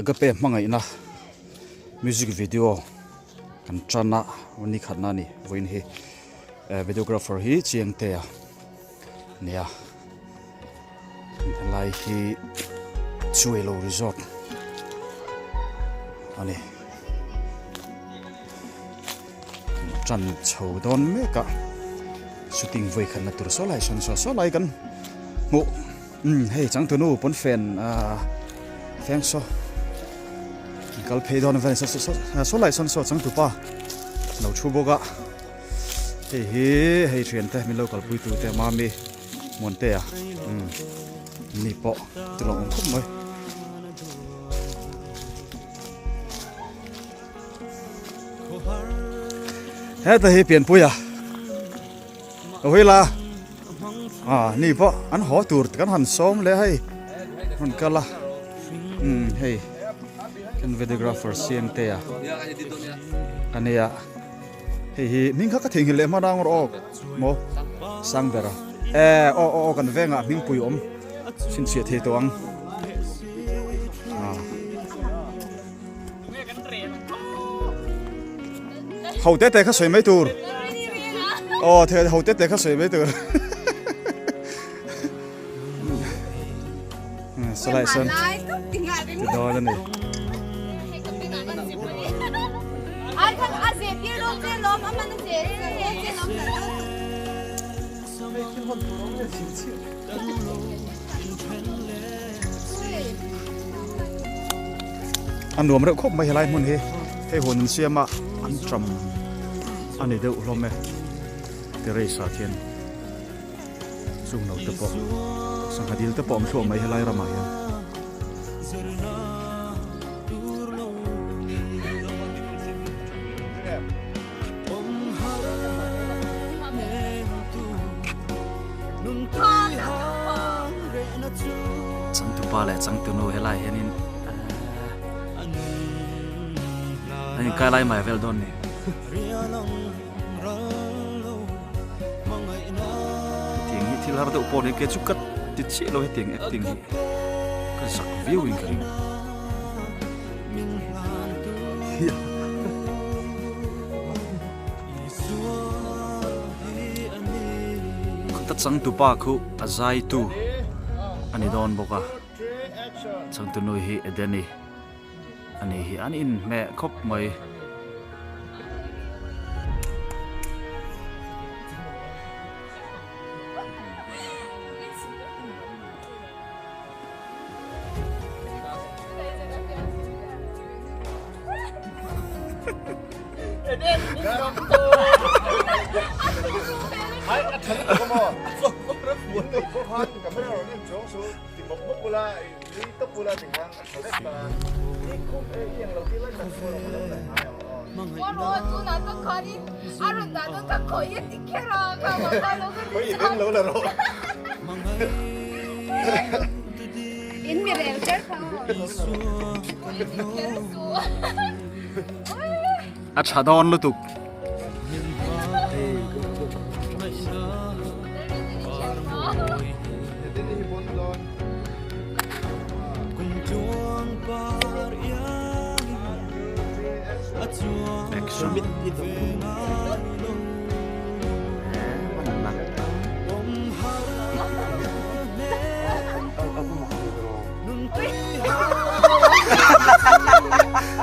Agape hmangaihna music video kan tan a ni khatna a ni vawiin hi videographer hi Chiangtea nia helai hi Chuailo resort a ni tan chho dawn mek a shooting vawi khatna tur saw lai sawn saw saw lai kan hmuh. Umm hei changtunu pawnfen ahh feng saw kal phei dawn vel saw saw saw lai sawn saw changtupa lo thu bawk a hei hi hei thian te min lo kalpui tu te mami Muantea umm ni pawh chu lo awm khawp mai. Heta hi pianpui a ka hawi la ah ni pawh an haw tur kan han sawm leh hei rawn kal a umm hei kan videographer siamte a a nia hei hi hming kha ka theihnghilh leh hman ang rawh aw maw Sangbera e aw aw aw kan vengah hmingpui awm chhinchhiah thei tawh ang ah. Ho te te kha sawi mai tur. Aw the ho te te kha sawi mai tur. Salai san. Ti dawn ani. A nuam reuh khawp mai helai hmun hi hei huan an siam a an tram a ni deuh hlawm e terrace ah khian chung lo te pawh sangha dil te pawh a awm thluah mai helai ramah hian. Changtupa leh changtunu helai hianin an inkai lai mai vel dawn ni. Hetiang hi thil har deuh pawh ni ke chu ka ti chiah lo hetiang acting hi ka zak viau in ka ring. Khuta changtupa khu a zaitu a ni dawn bawk a changtunu hi Edeni a ni hi an inhmeh khawp mai. A tha dawn lutuk. Action.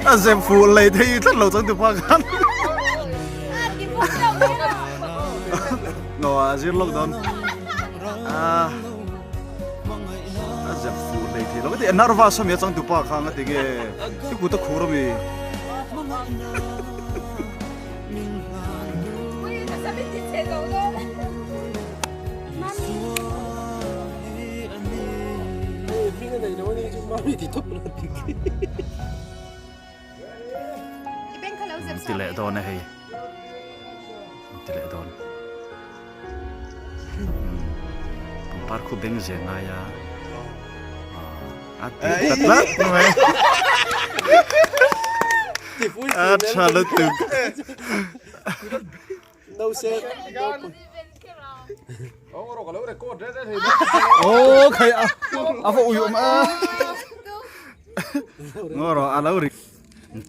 A zem fu lei thei tlat lo chang tu pa khan. No a zir lok don. A a zem fu lei thei lo. Ti nervous ami chang tu pa kha nga ti nge. Ti ku ta khur ami. Ti leh dawn e hei ti leh dawn pangpar khu beng ze ngai a a ti ta tlat mai a tha lutuk Oh, khai a a va ui awm a. Ngaw rawh a lo ri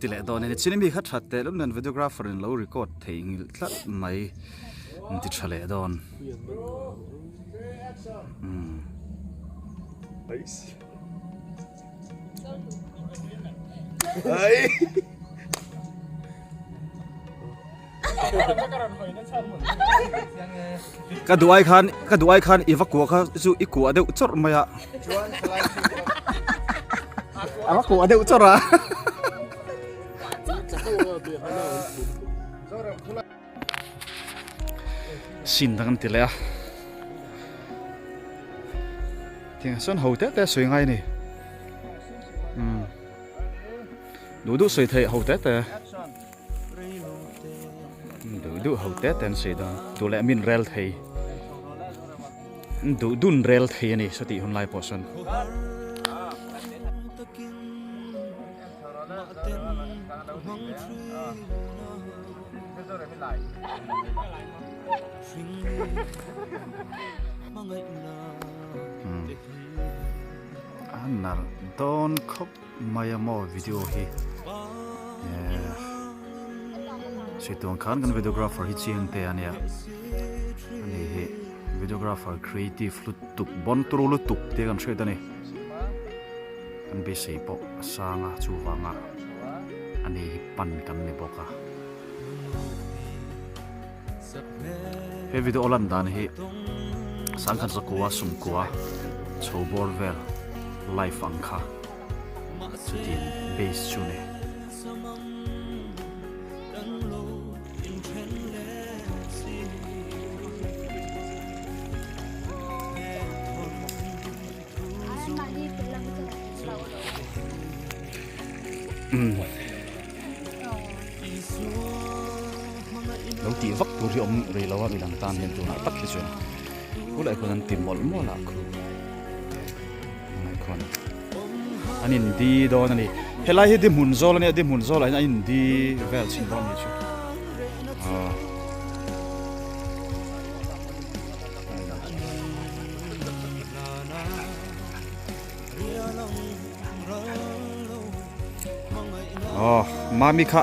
ti leh dawn a ni. Chini mi kha that teh lum nen videographer in lo record thei ngilh tlat mai an ti tha leh dawn. Umm. Ka duh ai khan ka duh ai khan i va kuah kha chu i kuah deuh chawrh mai a a va kuah deuh chawrh a sin dang an ti leh a tiang sawn ho te te sawi ngai a ni umm duh duh sawi theih ho te te. Duh duh ho te te an sawi dawn duh leh min rel thei duh dun rel thei a ni sawtih hun lai pawh sawn. A nalh dawn khawp. Mai a maw video hi ehh Situang khan kan videographer hi chiang te a nia ani hi videographer creative lutuk bon turu lutuk te kan hriat a ni kan beisei pawh a sang a chuvanga ani hi pan kan ni bawk a he video lan dan hi sangkhat zakua sumkua chho bawr vel live ang kha. Chutin base chu ni. Lo tih vak tur hi awm rih lo a midang tan hian tunah tak hi chuan khulai khuan an ti mawlh mawlh a khu. Ngaihkhawn an in di dawn a ni helai hi di hmun zawl a nia di hmun zawlah hian an in di vel chhin dawn a ni chu ah aw mami kha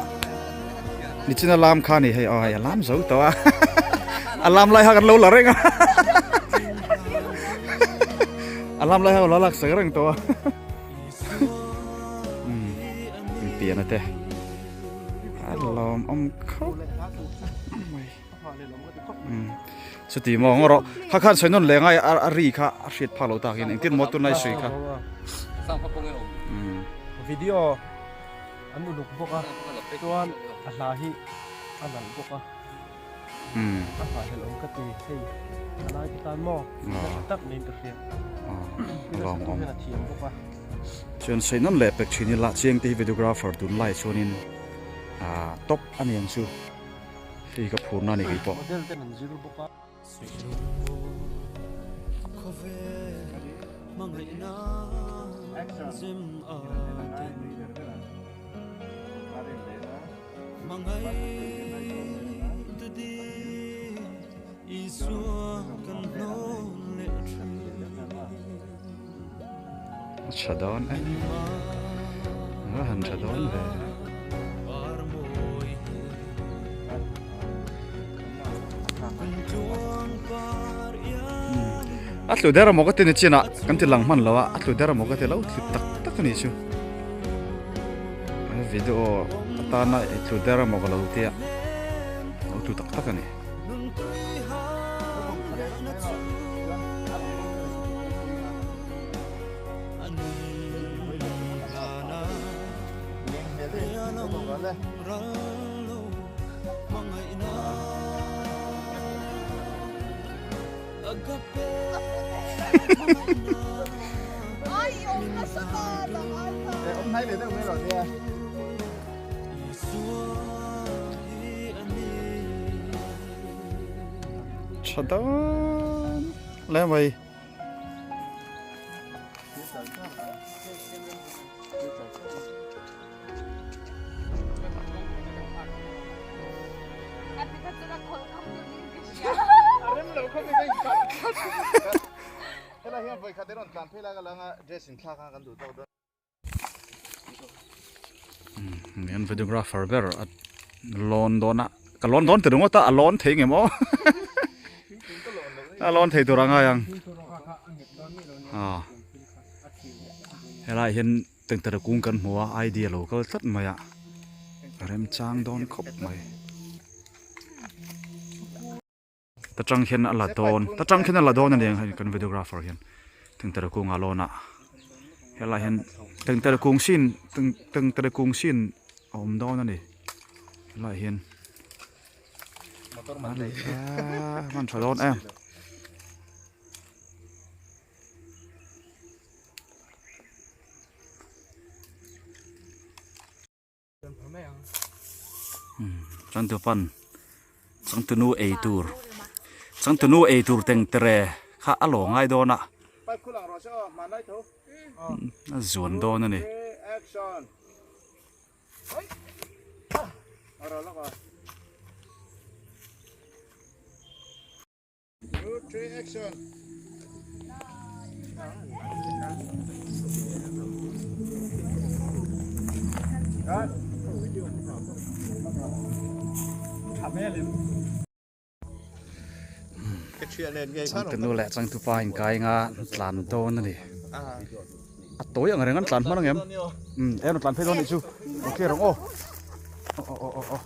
nichina lam kha ni hei aw hei a lam zo tawh a a lam lai kha kan lo la reng a a lam lai kha kan lo lak sak reng tawh a umm pian a te a lawm awm khawp mai umm chuti maw ngaw rawh kha khan sawi nawn leh ngai a ri kha a hriat phak loh tak hian engtin maw tunlai sawi kha umm video an uluk bawk a chuan a hla hi a nalh bawk a a nghahhlelh awm ka ti hei a lai te tan maw tha tak niin ka hria lawm awm a thiam bawk a chuan sawi nawn leh pek thin ila chiang te hi videographer tunlai chuanin top a ni ang chu hei ka phurna a ni kei pawh model ten an zir bawk a A tha dawn e a han tha dawn ve. A tlu der amaw ka ti ni chin ah kan ti lang hman lo a a tlu der amaw ka ti lo tlu tak tak a ni chu video atana i tlu der amaw ka lo tia lo tlu tak tak a ni. Tha dawn hle mai. An videographer ber a lawn dawn a ka lawn dawn ti ringawt a a lawn thei nge maw a lawn thei tur a ngai ang helaiah hian tengtere kung kan hmu a idea lo kal tlat mai a remchang dawn khawp mai. Ta tang hian a la dawn ta tang khian a la dawn a ni ang hei kan videographer hian tengtere kung a lawn a helai hian tengtere kung sin tengtere kung sin a awm dawn a ni helai hian hman tha dawn em. Changtupan changtunu ei tur changtunu ei tur teng tere kha a lo ngai dawn a a zuan dawn a ni. Changtunu leh changtupa inkai anga an tlan dawn a ni. A tawi ang reng an tlan hman ang em? Umm em a tlan phei dawn anih chu. Ok rawng aw. Aw aw aw aw.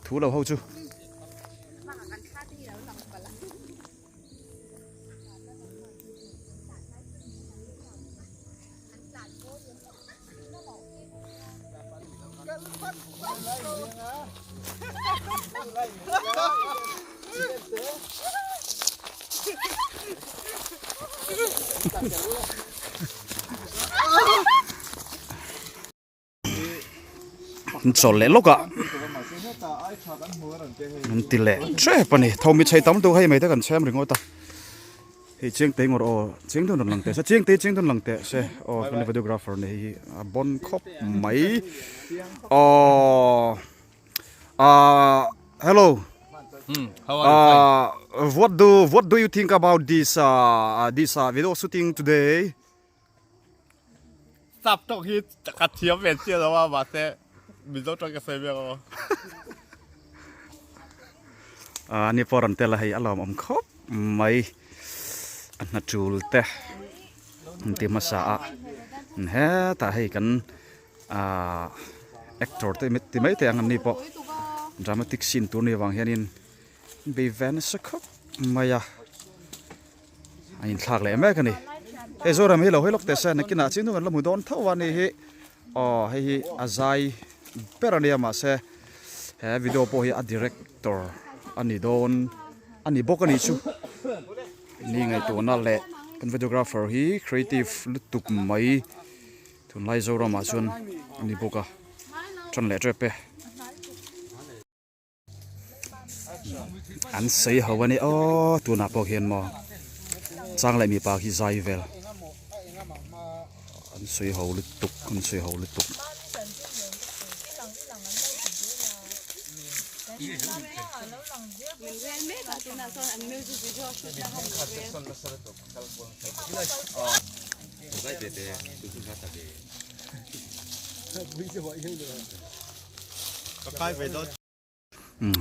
Thu lo ho chu. An chawl leh lawk a an ti leh tep a ni tho mi chei tam deuh hei mai te kan chhem ringawt a hei chiang te ngawr aw chiang deuh rawn lang teh se chiang te chiang deuh lang teh se aw kan videographer ni hei hi a bon khawp mai aw ah hello ah what do what do you think about this ah this ah video shooting today Sap tawk hi ka thiam ve chiah lo a mahse Mizo tawng ka sawi mek aw. A ni pawh rawn tel a hei a lawmawm khawp mai a hna tul te an ti hmasa a hetah hei kan ahh actor te ti mai thei ang an ni pawh dramatic scene tur ni avang hianin bei ve nasa khawp mai a. A inthlak leh mek a ni. Hei Zoram hi lo hawi lawk teh se nakinah chiang deuh kan la hmu dawn tho a ni hi. Aw hei hi a zai ber a nia mahse he video pawh hi a director a ni dawn a ni bawk a nih chu. Ni ngaihtuahna leh kan videographer hi creative lutuk mai tunlai Zoramah chuan a ni bawk a tan leh tep e. An sawi ho a ni aw tunah pawh hian maw chang leh mipa khi zai vel an sawi ho lutuk an sawi ho lutuk.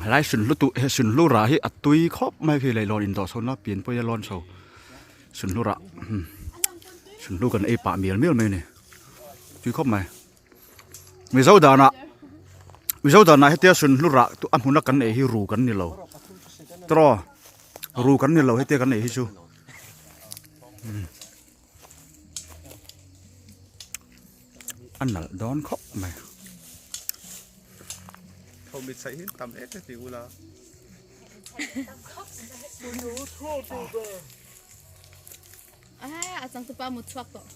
Helai sunhlu tu he sunhlu rah hi a tui khawp mai khi leihlawn indawh chho na pianpui a lawn chho sunhlu rah sunhlu kan ei pah mial mial mai a ni tui khawp mai mizo danah mizo danah hetia sunhlu rah a hmuna kan ei hi ru kan ni lo tiraw ru kan ni lo hetia kan ei hi chu. A nalh dawn khawp mai. Thawmit saih hi tam em em ti ula. A changtupa mut chhuak tawh.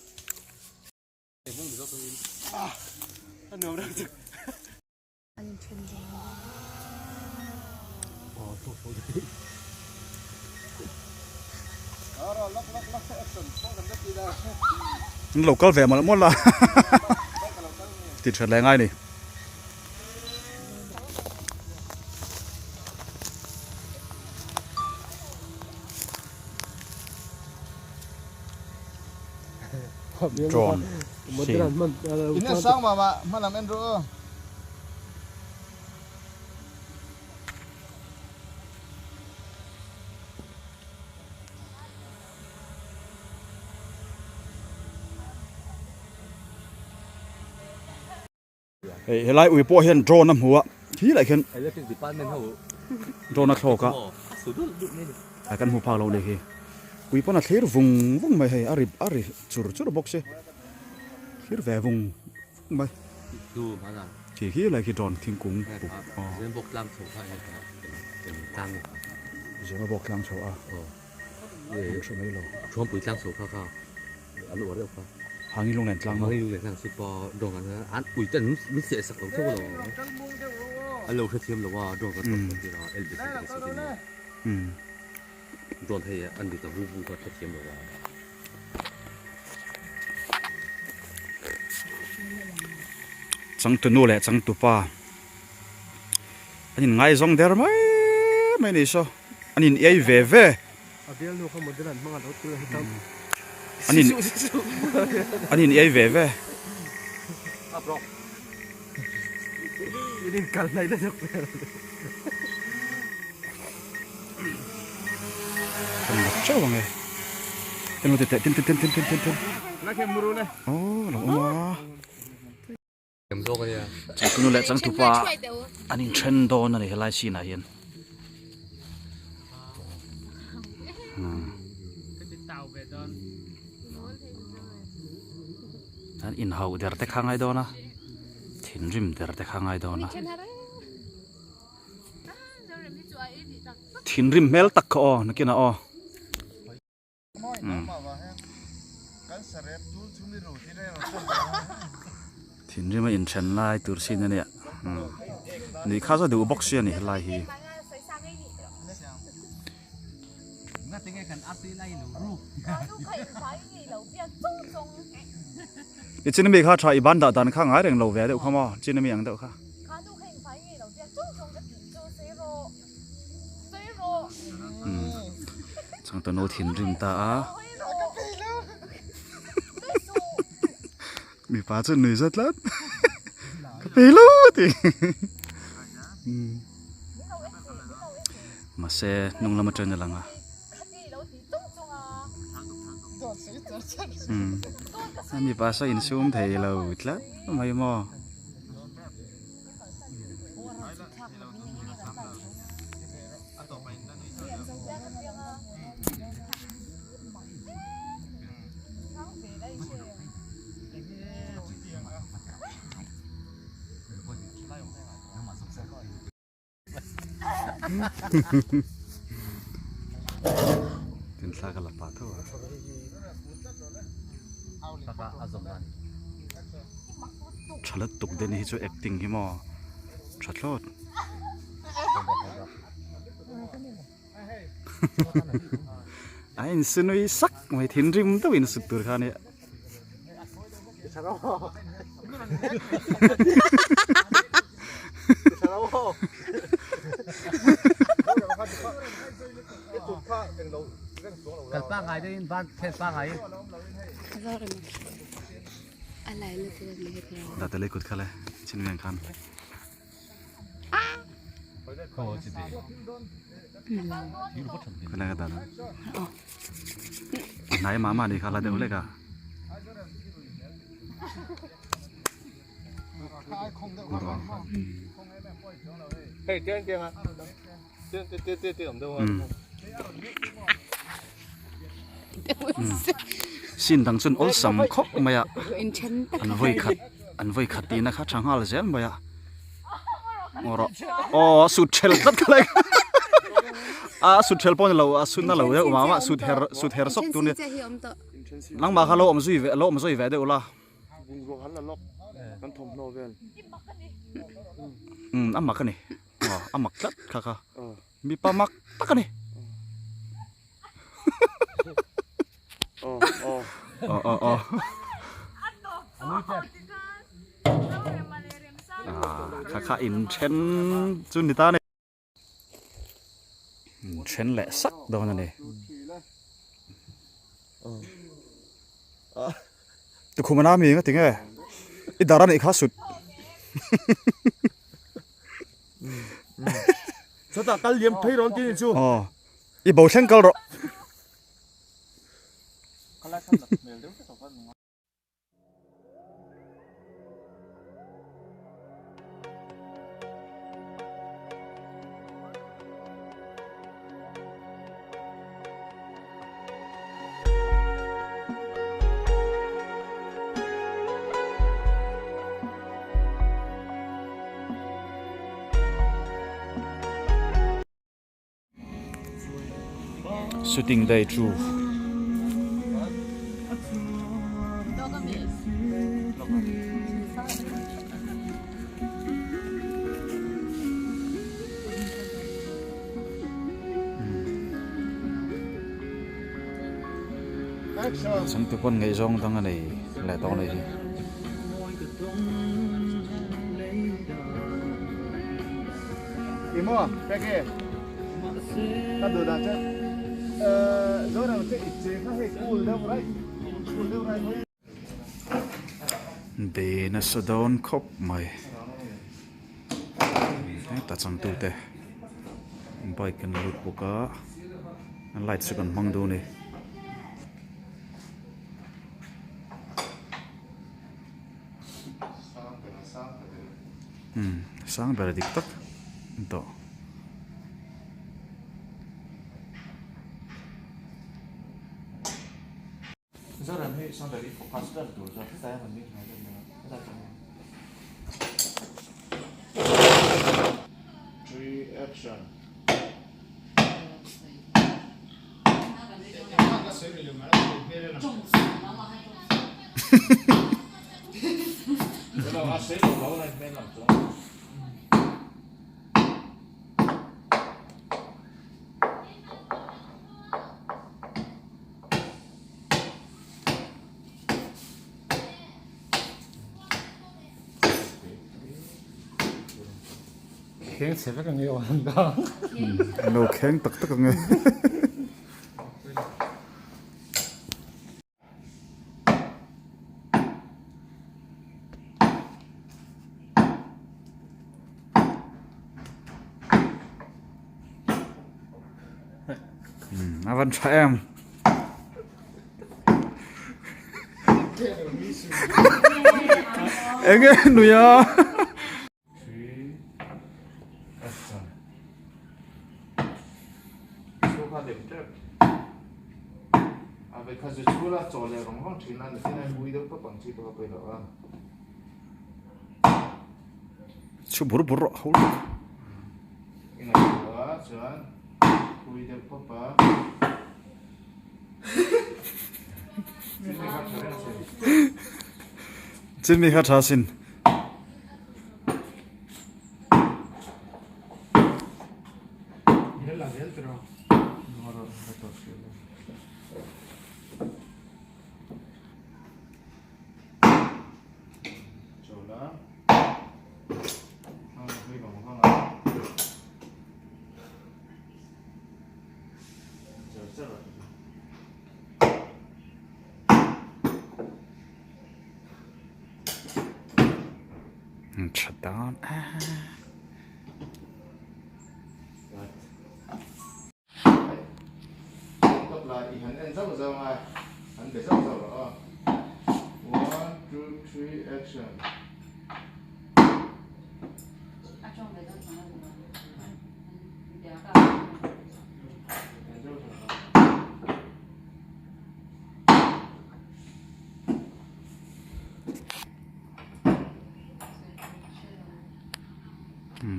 An lo kal ve mawlh mawlh a ti that leh ngai ni. Drone In a sang mah mah hmalam en rawh aw. Hei helai ui pawh hian drone a hmu a khi lai khian drone a thlawk a a kan hmu phak lo ni khi ui pawn a thlir vung vung mai hei a ri a ri chur chur bawk si thlir ve vung vung mai khi khi lai khi drone thingkung buk aw zema bawk tlang chho a an hre mai lo. Hangi lunglen tlang maw? Changtunu leh changtupa an inngaizawng der mai mai a ni saw an in ei ve ve. A bialnu kha model an hmang a lo tul a hitam. An in an in ei ve ve. A bro. In in kal hnai la deuh hmel. Kan la teuh ang e. Tin lo ti teh tin tin tin tin tin tin. La khem muru le. Oh lo awm a. Changtunu leh changtupa an inthen dawn a ni helai scene ah hian. An inhauh der te kha ngai dawn a, thinrim der te kha ngai dawn a. Thinrim hmel tak kha aw nakinah aw. Thinrim a inthen lai tur sin a nia nuih kha chu a duh bawk si a ni helai hi. I chin ami kha tha i ban dah dan kha ngai reng lo ve deuh kha maw chin ami ang deuh kha. Changtunu thinrim ta a mipa chu nui zat tlat ka pei lo a ti mahse hnung lam atang a lang a mipa saw insum thei lo tlat mai maw. Tin thla ka la pah tho a. Tha lutuk den hi chu acting hi maw tha thlawt. A insinui sak mai thinrim deuh in sut tur kha ania. Data lei kut kha le chin veng khan. Khala ka dana. Nai mama ni khala deuh lek a. Hei tiang tiang a. Tiang tiang tiang tiang tiang deuh a. Sin dang chuan awlsam khawp mai a an vawi khat an vawi khat tihna kha tha nghal zel mai a ngaw rawh aw a sut ṭhel tlat kha lai a sut ṭhel pawh a ni lo a sut na lo deuh mah mah sut her sut her sawk tur a nia nangmah kha lo awm zui ve lo awm zui ve deuh la umm a mak a ni aw a mak tlat kha kha. Mipa mak tak a ni. Aw aw aw. Kha kha in then chu ni ta a ni. In then leh sak dawn a ni. Tukhum ana mi nga tinge i dar a nih kha sut. Chutah kal liam phei rawn ti ni chu. Aw i bo thleng kal rawh. Shooting day chu Changtu pawn ngaihzawng dang a nei leh tawh a nih hi. Be nasa dawn khawp mai heta changtute bike an lut bawk a light chu kan hmang duh a ni. Sang ber dik tak an tawh. Kheng chhe vek ange aw an dang. An lo kheng tak tak ange. A van tha em. Enge nuia. Chhu bur bur rawh ho lutuk. Chinmi kha tha sin. Tha dawn a.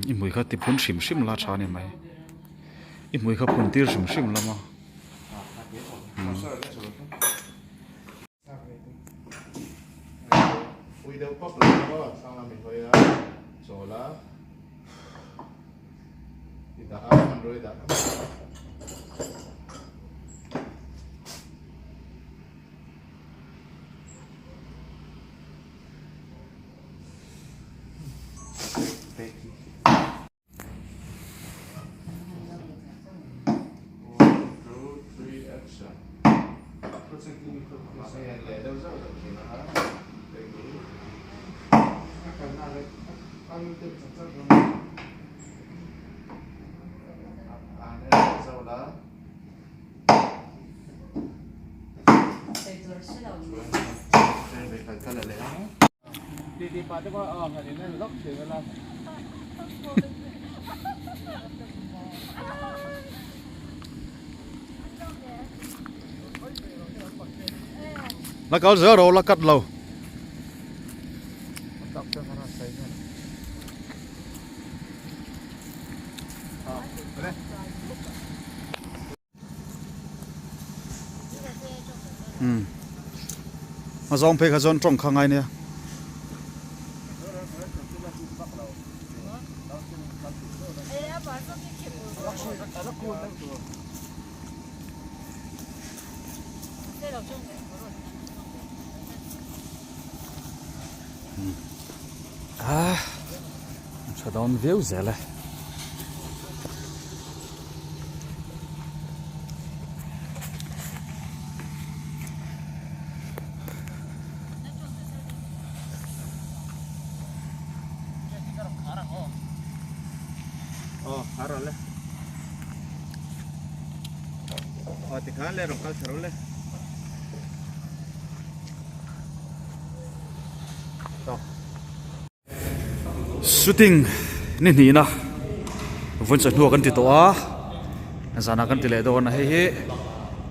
I hmui kha ti phun hrim hrim la tha a ni mai i hmui kha phun tir hrim hrim lam a. La kal zel ro la cut lo. Um a zawng phei kha chuan tawng kha ngai nia. Ah tha dawn viau zel e. Shooting ni hnihna vawn chawhnu kan ti tawh a zanah kan ti leh dawn a hei hi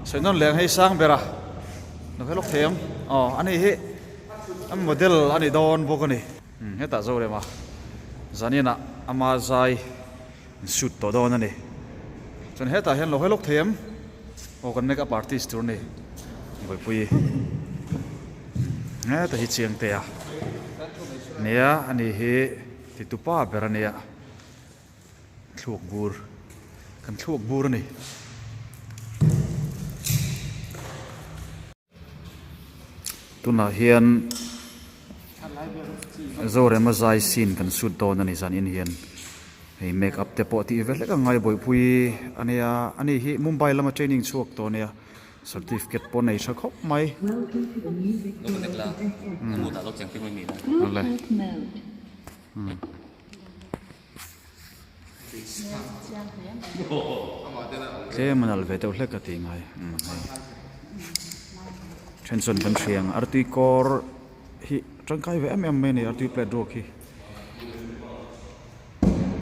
sawi nawn leh ang hei sang ber a lo hre lawk thei ang aw ani hi a model a ni dawn bawk a ni hetah Zorema zaninah ama zai Shoot tawh dawn a ni. Chuan hetah hian lo hawi lawk thei em? Aw kan make up artist tur a ni. Buaipui heta hi chiang te a nia ani hi titupa ber a nia thluak bur kan thluak bur a ni. Tunah hian Zorema zai scene kan shoot dawn a ni zan in hian hei make up te pawh tih ve hlek a ngai bawihpui a nia ani hi Mumbai lama training chhuak tawh a nia certificate pawh nei tha khawp mai. Tlem a nalh ve deuh hlek a tih ngai hei then chuan kan hria ang artui kawr hi tangkai ve em em mai a ni artui plate ruak hi.